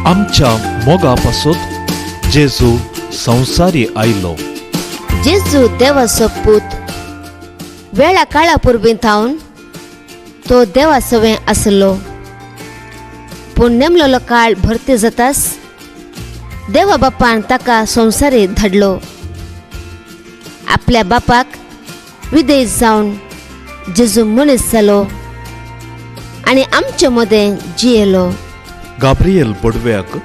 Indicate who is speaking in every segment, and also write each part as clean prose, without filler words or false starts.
Speaker 1: आमच्या मोगा पासत जेजू संवसारी आयलो.
Speaker 2: जेजू देवाचो पूत. वेळा काळा पुर्वी थावन तो देवा सवें आसलो, पूण नेमलेलो काळ भरती जातास देवा बापान ताका संवसारी धाडलो. आपल्या बापाक विदेश जावन जेजू मनीस जालो आनी आमचे मदें जियेलो.
Speaker 1: गाब्रियल बडव्याक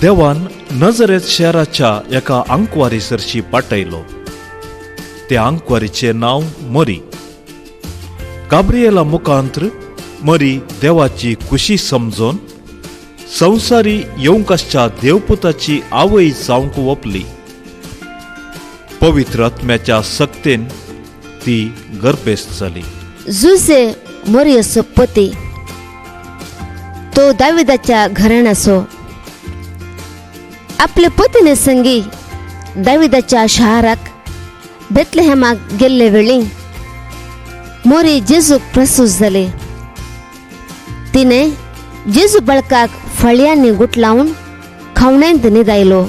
Speaker 1: देवान नजरेत शहराच्या एका आंकवारी सरशी पाटयलो. त्या आंकवारीचें नांव मरी. गाब्रियला मुखांत्र मरी देवाची खुशी समजून संवसारी येवंक आसच्या देवपुताची आवय जावंक वपली. पवित्र आत्म्याच्या सक्तेन ती गर्भेस्त जाली.
Speaker 2: जुजे मोरयेचो पती. तो दाविदाच्या घराण्याचो. आपले पतीने संगी दाविदाच्या शहराक बेतलेहेमाक गेल्ले वेळी मोरी जेजूक प्रसूत जाले. तिने जेजू बाळकाक फळयांनी गुटलावन खावण्यांत निदायलो.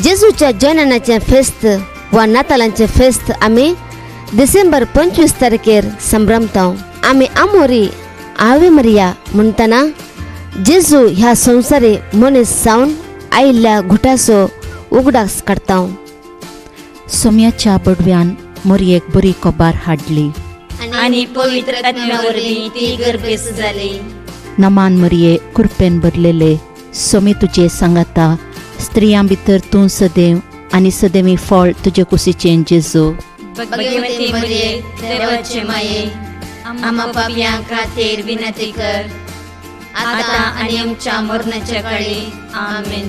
Speaker 2: जेजूच्या जननाचें फेस्त वा नातालांचें फेस्त आमी डिसेंबर 25 तारखेर संभ्रमता. आमी आमोरी आवे मरिया म्हणटना जेजू ह्या संवसारी मनीस जावन आयिल्ल्या घुटाचो उगडास काडता.
Speaker 3: सोम्याच्या बडव्यान मोरयेक बरी कोबार हाडली.
Speaker 4: आनी पवित्र आत्म्या वरवीं ती गर्भेस्त जाली.
Speaker 3: नमान मरये, कृपेन भरलेले, सोमी तुजे सांगाता. स्त्रियां भितर तूं सदैव आनी सदैवी फळ तुजे कुशीचें जेजू.
Speaker 4: भगवती मरिये, देवाचे माये, आम्हा पापयां खातीर विनंती कर, आता आनी आमच्या मरणाच्या काळी. आमेन.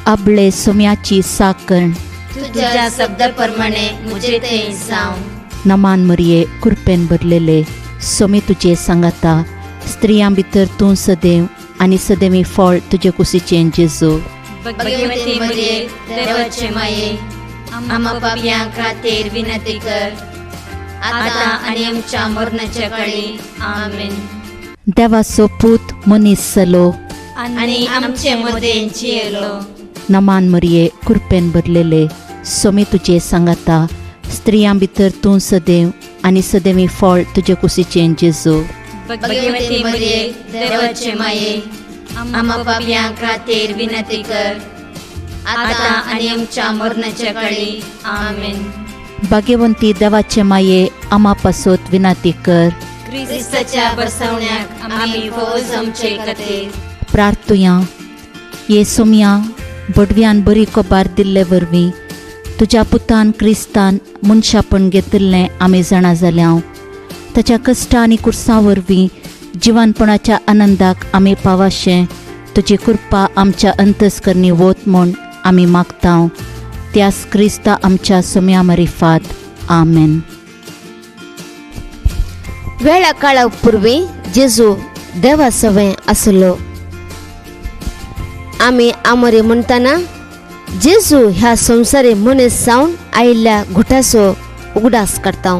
Speaker 3: आबळे सोम्याची साकण.
Speaker 4: तुझ्या शब्दा प्रमाणे मुझे ते जावं.
Speaker 3: नमान मरये, कृपेन भरलेले, सोमी तुजे सांगाता. स्त्रियां भितर तूं सदैव आनी सदैवी फळ तुजे कुशीचें जेजू.
Speaker 4: भगवती मरिये, देवाचे माये, आम्हा पापयां खातीर विनंती कर, आता आनी आमच्या मरणाच्या काळी. आमेन.
Speaker 3: देवाचो पूत मनीस जालो
Speaker 4: आनी आमचे मदें जियेलो.
Speaker 3: नमान मरये, कृपेन भरलेले, सोमी तुजे सांगाता. स्त्रियां भितर तूं सदैव आनी सदैवी फळ तुजे कुशीचें जेजू.
Speaker 4: भगवती मरिये, देवाचे माये, आम्हा पापयां खातीर विनंती कर, आता आनी आमच्या मरणाच्या काळी. आमेन.
Speaker 3: भाग्यवंती देवाचे माये, आमा पासत विनंती कर.
Speaker 4: क्रिस्ताच्या बसवण्याक आमी फौज आमचे खातीर.
Speaker 3: प्रार्थुया. ये सोम्या, बडव्यान बरी कबार दिल्ले वरवीं तुज्या पुतान क्रिस्तान मनशापण घेतिल्लें आमी जाणा जाल्या. ताच्या कश्टां आनी कुर्सां वरवीं जिवानपणाच्या आनंदाक आमी पावाशें तुजी कृपा आमच्या अंतस्करणी वत म्हूण आमी मागता, त्यास क्रिस्ता आमच्या सोम्या मरिफात. आमेन.
Speaker 2: वेळा काळा पूर्वी जेजू देवा सवें आसलो. आमी आमोरी म्हणटना जेजू ह्या संवसारी मनीस जावन आयिल्ल्या घुटाचो उगडास काडता.